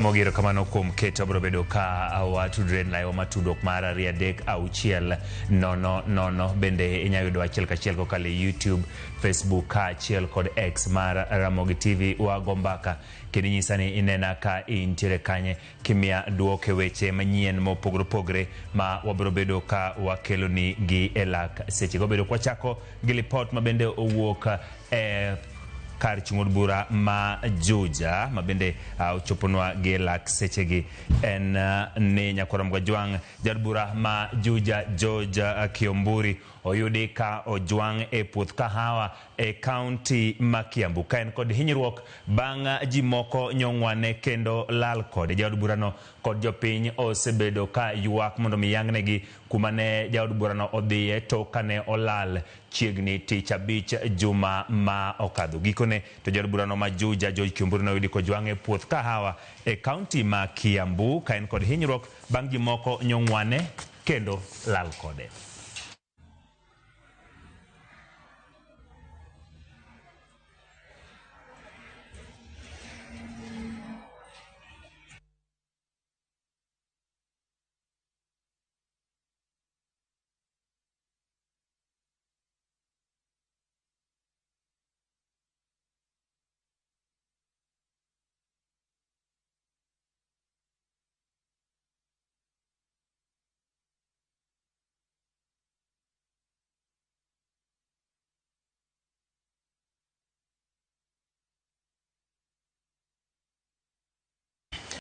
Mogi erokamano kuom keto abiro bedo ka watudre laiwa mar tudruok mar 2 3 6 0 0. Bende inyalo yudo achiel kachiel kokalo e YouTube, Facebook kaachiel kod X mar Ramogi TV. Wago mbaka kendo inyisa ni inena ka intiere kanye kimiya duok e weche manyien mopogore opogore ma wabiro bedo ka wakeloni gi e lak sechego. Bedo kwachako gi lipot ma bende owuok e kar chung' od bura ma Juja ma bende ochoponwa gi lak sechegi en ni nyakwar Mgajwang' jaod bura ma Juja George Kiomburi oyudi ka ojwang' e puoth kahawa e kaunti ma Kiambu ka en kod hinyruok bang' ji moko nyong'wane kendo lal kode. Jaod burano kod jopiny osebedo ka ywak mondo mi yangnegi kuma ne jaod burano odhiye tok kane olal chiegni tich abich juma ma okadho. Gikone to jaod burano ma Juja George Kiomburi noyudi kojwang' e puoth kahawa e kaunti ma Kiambu ka en kod hinyruok bang' ji moko nyong'wane kendo lal kode.